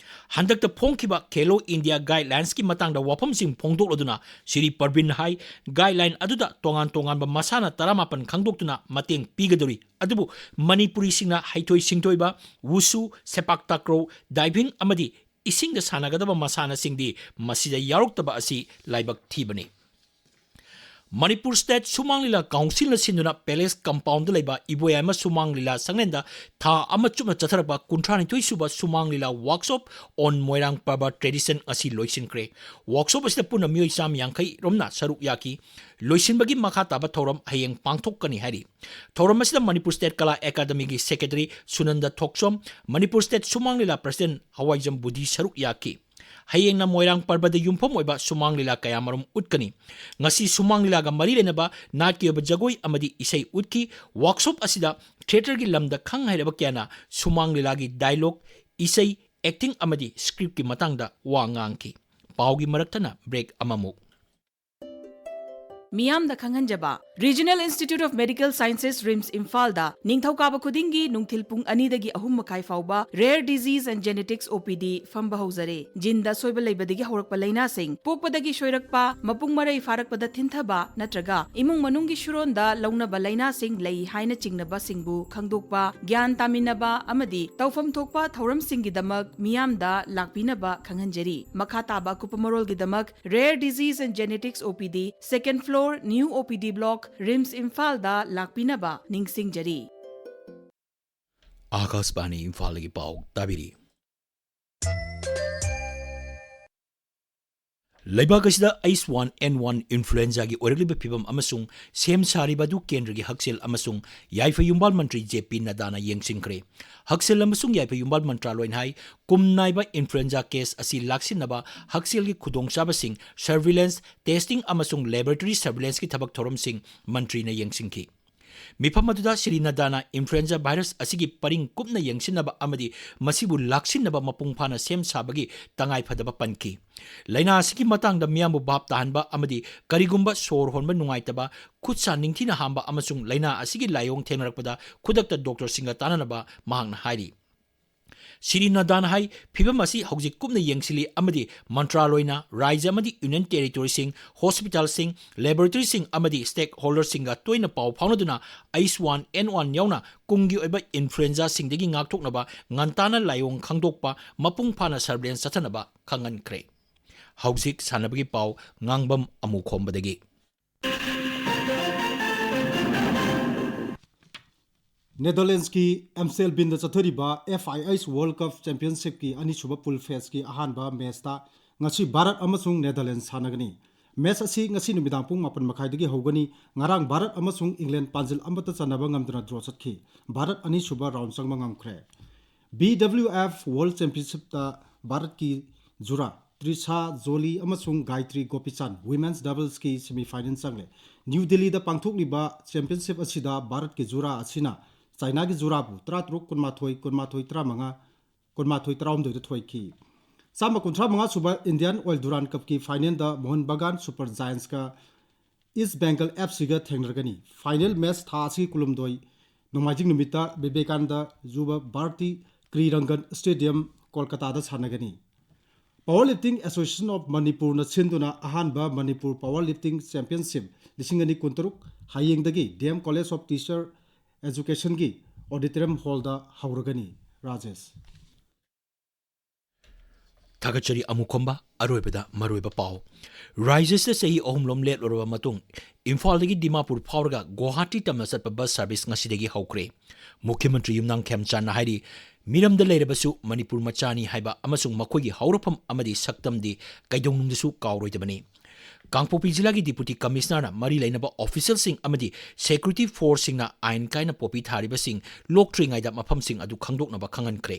ꯍꯟꯗꯛꯇ ꯐꯣꯡꯈꯤꯕ ꯈꯦꯂꯣ ꯏꯟꯗꯤꯌꯥ ꯒꯥꯏꯗꯂꯥꯏꯟꯁꯀꯤ ꯃꯇꯥꯡꯗ ꯋꯥꯐꯝꯁꯤꯡ ꯐꯣꯡꯗꯣꯛꯂꯗꯨꯅ ꯁ꯭ꯔꯤ ꯄ꯭ꯔꯕꯤꯟꯅ ꯍꯥꯏ, ꯒꯥꯏꯗꯂꯥꯏꯟ ꯑꯗꯨꯗ ꯇꯣꯉꯥꯟ ꯇꯣꯉꯥꯟꯕ ꯃꯁꯥꯟꯅ ꯇꯔꯥꯃꯥꯄꯟ ꯈꯪꯗꯣꯛꯇꯨꯅ ꯃꯇꯦꯡ ꯄꯤꯒꯗꯧꯔꯤ, ꯑꯗꯨꯕꯨ ꯃꯅꯤꯄꯨꯔꯤꯁꯤꯡꯅ ꯍꯩꯊꯣꯏ ꯁꯤꯡꯊꯣꯏꯕ, ꯋꯨꯁꯨ, ꯁꯦꯄꯥꯛ ꯇꯥꯀ꯭ꯔꯣ, ꯗꯥꯏꯚꯤꯡ ꯑꯃꯗꯤ ꯏꯁꯤꯡꯗ ꯁꯥꯟꯅꯒꯗꯕ ꯃꯁꯥꯟꯅꯁꯤꯡꯗꯤ ꯃꯁꯤꯗ ꯌꯥꯎꯔꯛꯇꯕ ꯑꯁꯤ ꯂꯥꯏꯕꯛ ꯊꯤꯕꯅꯤ꯫ ꯃꯅꯤꯄꯨꯔ ꯁ꯭ꯇꯦꯠ ꯁꯨꯃꯥꯡ ꯂꯤꯂꯥ ꯀꯥꯎꯟꯁꯤꯜꯅ ꯁꯤꯟꯗꯨꯅ ꯄꯦꯂꯦꯁ ꯀꯝꯄꯥꯎꯟꯗ ꯂꯩꯕ ꯏꯕꯣꯌꯥꯏꯃ ꯁꯨꯃꯥꯡ ꯂꯤꯂꯥ ꯁꯪꯂꯦꯟꯗ ꯊꯥ ꯑꯃ ꯆꯨꯞꯅ ꯆꯠꯊꯔꯛꯄ ꯀꯨꯟꯊ꯭ꯔꯥꯅꯤꯊꯣꯏ ꯁꯨꯕ ꯁꯨꯃꯥꯡ ꯂꯤꯂꯥ ꯋꯥꯔꯛꯁꯣꯞ ꯑꯣꯟ ꯃꯣꯏꯔꯥꯡ ꯄꯔꯕ ꯇ꯭ꯔꯦꯗꯤꯁꯟ ꯑꯁꯤ ꯂꯣꯏꯁꯤꯟꯈ꯭ꯔꯦ꯫ ꯋꯥꯔꯛꯁꯣꯞ ꯑꯁꯤꯗ ꯄꯨꯟꯅ ꯃꯤꯑꯣꯏ ꯆꯥꯝꯃ ꯌꯥꯡꯈꯩ ꯔꯣꯝꯅ ꯁꯔꯨꯛ ꯌꯥꯈꯤ꯫ ꯂꯣꯏꯁꯤꯟꯕꯒꯤ ꯃꯈꯥ ꯇꯥꯕ ꯊꯧꯔꯝ ꯍꯌꯦꯡ ꯄꯥꯡꯊꯣꯛꯀꯅꯤ ꯍꯥꯏꯔꯤ꯫ ꯊꯧꯔꯝ ꯑꯁꯤꯗ ꯃꯅꯤꯄꯨꯔ ꯁ꯭ꯇꯦꯠ ꯀꯂꯥ ꯑꯦꯀꯥꯗꯃꯤꯒꯤ ꯁꯦꯀ꯭ꯔꯦꯇꯔꯤ ꯁꯨꯅꯟꯗ ꯊꯣꯛꯆꯣꯝ, ꯃꯅꯤꯄꯨꯔ ꯁ꯭ꯇꯦꯠ ꯁꯨꯃꯥꯡ ꯂꯤꯂꯥ ꯄ꯭ꯔꯁꯤꯗꯦꯟꯠ ꯍꯋꯥꯏꯖꯝ ꯕꯨꯙꯤ ꯁꯔꯨꯛ ꯌꯥꯈꯤ꯫ ꯍꯌꯦꯡꯅ ꯃꯣꯏꯔꯥꯡ ꯄꯔꯕꯗ ꯌꯨꯝꯐꯝ ꯑꯣꯏꯕ ꯁꯨꯃꯥꯡ ꯂꯤꯂꯥ ꯀꯌꯥꯃꯔꯨꯝ ꯎꯠꯀꯅꯤ꯫ ꯉꯁꯤ ꯁꯨꯃꯥꯡ ꯂꯤꯂꯥꯒ ꯃꯔꯤ ꯂꯩꯅꯕ ꯅꯥꯠꯀꯤ ꯑꯣꯏꯕ ꯖꯒꯣꯏ ꯑꯃꯗꯤ ꯏꯁꯩ ꯎꯠꯈꯤ꯫ ꯋꯥꯔꯛꯁꯣꯞ ꯑꯁꯤꯗ ꯊꯤꯌꯦꯇꯔꯒꯤ ꯂꯝꯗ ꯈꯪ ꯍꯩꯔꯕ ꯀꯌꯥꯅ ꯁꯨꯃꯥꯡ ꯂꯤꯂꯥꯒꯤ ꯗꯥꯏꯂꯣꯒ, ꯏꯁꯩ, ꯑꯦꯛꯇꯤꯡ ꯑꯃꯗꯤ ꯁ꯭ꯀ꯭ꯔꯤꯞꯀꯤ ꯃꯇꯥꯡꯗ ꯋꯥ ꯉꯥꯡꯈꯤ꯫ ꯄꯥꯎꯒꯤ ꯃꯔꯛꯇꯅ ꯕ꯭ꯔꯦꯛ ꯑꯃꯃꯨꯛ꯫ ꯃꯤꯌꯥꯝꯗ ꯈꯪꯍꯟꯖꯕ꯫ Regional Institute of Medical Sciences, RIMS ꯏꯝꯐꯥꯜꯗ ꯅꯤꯡꯊꯧꯀꯥꯕ ꯈꯨꯗꯤꯡꯒꯤ ꯅꯨꯡꯊꯤꯜ ꯄꯨꯡ ꯑꯅꯤꯗꯒꯤ ꯑꯍꯨꯝ ꯃꯈꯥꯏ ꯐꯥꯎꯕ Rare Disease and Genetics, ꯑꯣ ꯄꯤ ꯗꯤ, ꯐꯝꯕ ꯍꯧꯖꯔꯦ꯫ ꯖꯤꯟꯗ ꯑꯁꯣꯏꯕ ꯂꯩꯕꯗꯒꯤ ꯍꯧꯔꯛꯄ ꯂꯥꯏꯅꯥꯁꯤꯡ, ꯄꯣꯛꯄꯗꯒꯤ ꯁꯣꯏꯔꯛꯄ, ꯃꯄꯨꯡ ꯃꯔꯩ ꯐꯥꯔꯛꯄꯗ ꯊꯤꯟꯊꯕ ꯅꯠꯇ꯭ꯔꯒ ꯏꯃꯨꯡ ꯃꯅꯨꯡꯒꯤ ꯁꯨꯔꯣꯟꯗ ꯂꯧꯅꯕ ꯂꯥꯏꯅꯥꯁꯤꯡ ꯂꯩ ꯍꯥꯏꯅ ꯆꯤꯡꯅꯕꯁꯤꯡꯕꯨ ꯈꯪꯗꯣꯛꯄ, ꯒ꯭ꯌꯥꯟ ꯇꯥꯃꯤꯟꯅꯕ ꯑꯃꯗꯤ ꯇꯧꯐꯝ ꯊꯣꯛꯄ ꯊꯧꯔꯝꯁꯤꯡꯒꯤꯗꯃꯛ ꯃꯤꯌꯥꯝꯗ ꯂꯥꯛꯄꯤꯅꯕ ꯈꯪꯍꯟꯖꯔꯤ꯫ ꯃꯈꯥ ꯇꯥꯕ ꯑꯀꯨꯞꯄ ꯃꯔꯣꯜꯒꯤꯗꯃꯛ Rare Disease and Genetics, ꯑꯣ ꯄꯤ ꯗꯤ, second floor, new ꯑꯣ ꯄꯤ ꯗꯤ block, ꯔꯤꯝꯁ ꯏꯝꯐꯥꯜꯗ ꯂꯥꯛꯄꯤꯅꯕ ꯅꯤꯡꯁꯤꯡꯖꯔꯤ꯫ ꯑꯥꯀꯥꯁꯕꯥꯅꯤ ꯏꯝꯐꯥꯜꯗꯒꯤ ꯄꯥꯎ ꯇꯥꯕꯤꯔꯤ꯫ ꯂꯩꯕꯥꯛ ꯑꯁꯤꯗ ꯑꯩꯆ ꯋꯥꯟ ꯑꯦꯟ ꯋꯥꯟ ꯏꯟꯐ꯭ꯂꯨꯑꯦꯟꯖꯥꯒꯤ ꯑꯣꯏꯔꯛꯂꯤꯕ ꯐꯤꯕꯝ ꯑꯃꯁꯨꯡ ꯁꯦꯝ ꯁꯥꯔꯤꯕ ꯑꯗꯨ ꯀꯦꯟꯗ꯭ꯔꯒꯤ ꯍꯛꯁꯦꯜ ꯑꯃꯁꯨꯡ ꯌꯥꯏꯐ ꯌꯨꯝꯕꯥꯜ ꯃꯟꯇ꯭ꯔꯤ ꯖꯦ ꯄꯤ ꯅꯗꯥꯅ ꯌꯦꯡꯁꯤꯟꯈ꯭ꯔꯦ꯫ ꯍꯛꯁꯦꯜ ꯑꯃꯁꯨꯡ ꯌꯥꯏꯐ ꯌꯨꯝꯕꯥꯜ ꯃꯟꯇ꯭ꯔꯥꯂꯣꯏꯅ ꯍꯥꯏ, ꯀꯨꯝ ꯅꯥꯏꯕ ꯏꯟꯐ꯭ꯂꯨꯑꯦꯟꯖꯥ ꯀꯦꯁ ꯑꯁꯤ ꯂꯥꯛꯁꯤꯟꯅꯕ ꯍꯛꯁꯦꯜꯒꯤ ꯈꯨꯗꯣꯡꯆꯥꯕꯁꯤꯡ, ꯁꯔꯚꯤꯂꯦꯟꯁ, ꯇꯦꯁꯇꯤꯡ ꯑꯃꯁꯨꯡ ꯂꯦꯕꯣꯔꯦꯇꯔꯤ ꯁꯔꯚꯤꯂꯦꯟꯁꯀꯤ ꯊꯕꯛ ꯊꯧꯔꯝꯁꯤꯡ ꯃꯟꯇ꯭ꯔꯤꯅ ꯌꯦꯡꯁꯤꯟꯈꯤ꯫ ꯃꯤꯐꯝ ꯑꯗꯨꯗ ꯁ꯭ꯔꯤ ꯅꯗꯥꯅ influenza virus ꯑꯁꯤꯒꯤ ꯄꯔꯤꯡ ꯀꯨꯞꯅ ꯌꯦꯡꯁꯤꯟꯅꯕ ꯑꯃꯗꯤ ꯃꯁꯤꯕꯨ ꯂꯥꯛꯁꯤꯟꯅꯕ ꯃꯄꯨꯡ ꯐꯥꯅ ꯁꯦꯝ ꯁꯥꯕꯒꯤ ꯇꯉꯥꯏ ꯐꯗꯕ ꯄꯟꯈꯤ꯫ ꯂꯥꯏꯅꯥ ꯑꯁꯤꯒꯤ ꯃꯇꯥꯡꯗ ꯃꯤꯌꯥꯝꯕꯨ ꯚꯥꯞ ꯇꯥꯍꯟꯕ ꯑꯃꯗꯤ ꯀꯔꯤꯒꯨꯝꯕ ꯁꯣꯔ ꯍꯣꯟꯕ ꯅꯨꯡꯉꯥꯏꯇꯕ, ꯈꯨꯠ ꯁꯥ ꯅꯤꯡꯊꯤꯅ ꯍꯥꯝꯕ ꯑꯃꯁꯨꯡ ꯂꯥꯏꯅꯥ ꯑꯁꯤꯒꯤ ꯂꯥꯏꯑꯣꯡ ꯊꯦꯡꯅꯔꯛꯄꯗ ꯈꯨꯗꯛꯇ ꯗꯣꯛꯇꯔꯁꯤꯡꯒ ꯇꯥꯟꯅꯅꯕ ꯃꯍꯥꯛꯅ ꯍꯥꯏꯔꯤ꯫ ꯁ꯭ꯔꯤ ꯅꯗꯥꯅ ꯍꯥꯏ, ꯐꯤꯚꯝ ꯑꯁꯤ ꯍꯧꯖꯤꯛ ꯀꯨꯞꯅ ꯌꯦꯡꯁꯤꯜꯂꯤ ꯑꯃꯗꯤ ꯃꯟꯇ꯭ꯔꯥꯂꯣꯏꯅ ꯔꯥꯖ꯭ꯌ ꯑꯃꯗꯤ ꯌꯨꯅꯤꯌꯟ ꯇꯦꯔꯤꯇꯣꯔꯤꯁꯤꯡ, ꯍꯣꯁꯄꯤꯇꯥꯜꯁꯤꯡ, ꯂꯦꯕꯣꯔꯦꯇꯣꯔꯤꯁꯤꯡ ꯑꯃꯗꯤ stakeholderꯁꯤꯡꯒ ꯇꯣꯏꯅ ꯄꯥꯎ ꯐꯥꯎꯅꯗꯨꯅ ꯑꯩꯆ ꯋꯥꯟ ꯑꯦꯟ ꯋꯥꯟ ꯌꯥꯎꯅ ꯀꯨꯝꯒꯤ ꯑꯣꯏꯕ influenzaꯁꯤꯡꯗꯒꯤ ꯉꯥꯛꯊꯣꯛꯅꯕ ꯉꯟꯇꯥꯅ ꯂꯥꯏꯑꯣꯡ ꯈꯪꯗꯣꯛꯄ, ꯃꯄꯨꯡ ꯐꯥꯅ surveillance ꯆꯠꯊꯅꯕ ꯈꯪꯍꯟꯈ꯭ꯔꯦ꯫ ꯍꯧꯖꯤꯛ ꯁꯥꯟꯅꯕꯒꯤ ꯄꯥꯎ ꯉꯥꯡꯕꯝ ꯑꯃꯨꯈꯣꯝꯕꯗꯒꯤ꯫ ꯅꯦꯗꯔꯂꯦꯟꯁꯀꯤ ꯑꯦꯝꯁꯦꯜꯕꯤꯟꯗ ꯆꯠꯊꯔꯤꯕ F I H World Cup Championshipꯀꯤ ꯑꯅꯤꯁꯨꯕ pool phaseꯀꯤ ꯑꯍꯥꯟꯕ matchꯇ ꯉꯁꯤ ꯚꯥꯔꯠ ꯑꯃꯁꯨꯡ ꯅꯦꯗꯔꯂꯦꯟꯁ ꯁꯥꯟꯅꯒꯅꯤ꯫ Match ꯑꯁꯤ ꯉꯁꯤ ꯅꯨꯃꯤꯗꯥꯡ ꯄꯨꯡ ꯃꯥꯄꯟ ꯃꯈꯥꯏꯗꯒꯤ ꯍꯧꯒꯅꯤ꯫ ꯉꯔꯥꯡ ꯚꯥꯔꯠ ꯑꯃꯁꯨꯡ ꯏꯪꯂꯦꯟ ꯄꯥꯟꯖꯤꯜ ꯑꯃꯠꯇ ꯆꯟꯅꯕ ꯉꯝꯗꯅ draw ꯆꯠꯈꯤ꯫ ꯚꯥꯔꯠ ꯑꯅꯤꯁꯨꯕ round ꯆꯪꯕ ꯉꯝꯈ꯭ꯔꯦ꯫ B W F World Championshipꯇ ꯚꯥꯔꯠꯀꯤ ꯖꯨꯔꯥ ꯇ꯭ꯔꯤꯁꯥ ꯖꯣꯂꯤ ꯑꯃꯁꯨꯡ ꯒꯥꯌꯇ꯭ꯔꯤ ꯒꯣꯄꯤꯆꯥꯟ women's doublesꯀꯤ semifinal ꯆꯪꯂꯦ꯫ ꯅ꯭ꯌꯨ ꯗꯤꯜꯂꯤꯗ ꯄꯥꯡꯊꯣꯛꯂꯤꯕ championship ꯑꯁꯤꯗ ꯚꯥꯔꯠꯀꯤ ꯖꯨꯔꯥ ꯑꯁꯤꯅ ꯆꯥꯏꯅꯥꯒꯤ ꯖꯨꯔꯥꯕꯨ ꯇꯔꯥꯇꯔꯨꯛ, ꯀꯨꯟꯃꯥꯊꯣꯏ, ꯀꯨꯟꯃꯥꯊꯣꯏ, ꯇꯔꯥꯃꯉꯥ, ꯀꯨꯟꯃꯥꯊꯣꯏ, ꯇꯔꯥꯍꯨꯝꯗꯣꯏꯗ ꯊꯣꯏꯈꯤ꯫ ꯆꯥꯝꯃ ꯀꯨꯟꯊ꯭ꯔꯥ ꯃꯉꯥ ꯁꯨꯕ Indian Oil Durand Cupꯀꯤ finalꯗ Mohan ꯕꯒꯥꯟ Super Giantsꯀ East Bengal FCꯒ ꯊꯦꯡꯅꯔꯒꯅꯤ꯫ Final match ꯊꯥ ꯑꯁꯤꯒꯤ ꯀꯨꯟꯍꯨꯝꯗꯣꯏ, ꯅꯣꯡꯃꯥꯏꯖꯤꯡ ꯅꯨꯃꯤꯠꯇ ꯕꯤꯕꯦꯀꯥꯅꯟꯗ ꯌꯨꯕ ꯚꯥꯔꯇꯤ ꯀ꯭ꯔꯤꯔꯪꯒꯟ Stadium, ꯀꯣꯜꯀꯇꯥꯗ ꯁꯥꯟꯅꯒꯅꯤ꯫ Powerlifting Association of Manipurꯅ ꯁꯤꯟꯗꯨꯅ ꯑꯍꯥꯟꯕ ꯃꯅꯤꯄꯨꯔ Powerlifting Championship ꯂꯤꯁꯤꯡ ꯑꯅꯤ ꯀꯨꯟꯇꯔꯨꯛ ꯍꯌꯦꯡꯗꯒꯤ D M College of Teacher Educationꯒꯤ auditorium hallꯗ ꯍꯧꯔꯒꯅꯤ꯫ Rajesh. ꯊꯥꯒꯠꯆꯔꯤ ꯑꯃꯨꯈꯣꯝꯕ꯫ ꯑꯔꯣꯏꯕꯗ ꯃꯔꯨꯑꯣꯏꯕ ꯄꯥꯎ꯫ ꯔꯥꯏꯖꯦꯁꯇ ꯆꯍꯤ ꯑꯍꯨꯝꯂꯣꯝ ꯂꯦꯞꯂꯨꯔꯕ ꯃꯇꯨꯡ ꯏꯝꯐꯥꯜꯗꯒꯤ ꯗꯤꯃꯥꯄꯨꯔ ꯐꯥꯎꯔꯒ ꯒꯨꯋꯥꯍꯥꯇꯤ ꯇꯝꯅ ꯆꯠꯄ bus service ꯉꯁꯤꯗꯒꯤ ꯍꯧꯈ꯭ꯔꯦ꯫ ꯃꯨꯈ꯭ꯌ ꯃꯟꯇ꯭ꯔꯤ ꯌꯨꯝꯅꯥꯝ ꯈꯦꯝꯆꯥꯟꯅ ꯍꯥꯏꯔꯤ, ꯃꯤꯔꯝꯗ ꯂꯩꯔꯕꯁꯨ ꯃꯅꯤꯄꯨꯔ ꯃꯆꯥꯅꯤ ꯍꯥꯏꯕ ꯑꯃꯁꯨꯡ ꯃꯈꯣꯏꯒꯤ ꯍꯧꯔꯛꯐꯝ ꯑꯃꯗꯤ ꯁꯛꯇꯝꯗꯤ ꯀꯩꯗꯧꯅꯨꯡꯗꯁꯨ ꯀꯥꯎꯔꯣꯏꯗꯕꯅꯤ꯫ ꯀꯥꯡꯄꯣꯛꯄꯤ ꯖꯤꯂꯥꯒꯤ Deputy Commissionerꯅ ꯃꯔꯤ ꯂꯩꯅꯕ officialꯁꯤꯡ ꯑꯃꯗꯤ security forceꯁꯤꯡꯅ ꯑꯥꯏꯟ ꯀꯥꯏꯅ ꯄꯣꯄꯤ ꯊꯥꯔꯤꯕꯁꯤꯡ ꯂꯣꯛꯇ꯭ꯔꯤꯉꯩꯗ ꯃꯐꯝꯁꯤꯡ ꯑꯗꯨ ꯈꯪꯗꯣꯛꯅꯕ ꯈꯪꯍꯟꯈ꯭ꯔꯦ꯫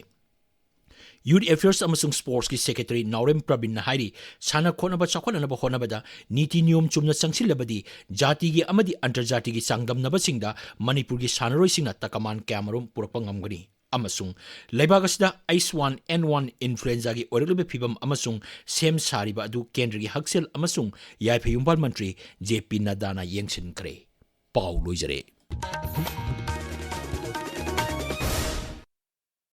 Youth Affairs ꯑꯃꯁꯨꯡ Sportsꯀꯤ Secretary ꯅꯥꯎꯔꯦꯝ ꯄ꯭ꯔꯕꯤꯟꯅ ꯍꯥꯏꯔꯤ, ꯁꯥꯟꯅ ꯈꯣꯠꯅꯕ ꯆꯥꯎꯈꯠꯅꯅꯕ ꯍꯣꯠꯅꯕꯗ ꯅꯤꯇꯤ ꯅꯤꯌꯣꯝ ꯆꯨꯝꯅ ꯆꯪꯁꯤꯜꯂꯕꯗꯤ ꯖꯥꯇꯤꯒꯤ ꯑꯃꯗꯤ ꯑꯟꯇꯔꯖꯥꯇꯤꯒꯤ ꯆꯥꯡꯗꯝꯅꯕꯁꯤꯡꯗ ꯃꯅꯤꯄꯨꯔꯒꯤ ꯁꯥꯟꯅꯔꯣꯏꯁꯤꯡꯅ ꯇꯀꯃꯥꯟ ꯀꯌꯥꯃꯔꯨꯝ ꯄꯨꯔꯛꯄ ꯉꯝꯒꯅꯤ ꯑꯃꯁꯨꯡ ꯂꯩꯕꯥꯛ ꯑꯁꯤꯗ H one N one influenzaꯒꯤ ꯑꯣꯏꯔꯛꯂꯤꯕ ꯐꯤꯕꯝ ꯑꯃꯁꯨꯡ ꯁꯦꯝ ꯁꯥꯔꯤꯕ ꯑꯗꯨ ꯀꯦꯟꯗ꯭ꯔꯒꯤ ꯍꯛꯁꯦꯜ ꯑꯃꯁꯨꯡ ꯌꯥꯏꯐ ꯌꯨꯝꯕꯥꯜ ꯃꯟꯇ꯭ꯔꯤ ꯖꯦ ꯄꯤ ꯅꯗ꯭ꯗꯥꯅ ꯌꯦꯡꯁꯤꯟꯈ꯭ꯔꯦ꯫ ꯄꯥꯎ ꯂꯣꯏꯖꯔꯦ꯫